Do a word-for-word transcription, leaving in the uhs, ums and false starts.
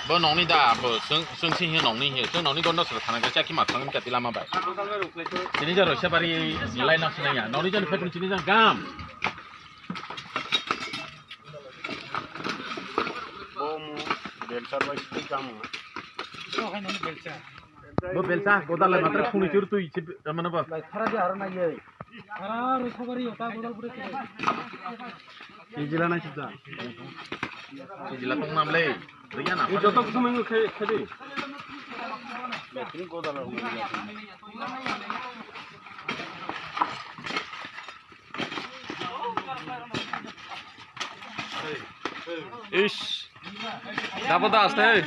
Bo nokni da, bo chwng, chwng sing hi nokni hi, chwng nokni gondo sir thana khe chakhi ma thangwi kati lama bai. Chini jaro sebari line nang sinaya, nokni jani phaikun chini jang gam. Bo belsa bai sitwi kamo. Bo belsa, godal lai matra phungni chur twi se, mane ba. Lai thara di aro na ye. Thara ro sabari ota godal pura se. Ijila na sita. Ijila tong nam le. Riya na. Joto kusum ngi khe, khe di. Lai godal. Ish. Dapat das, hey.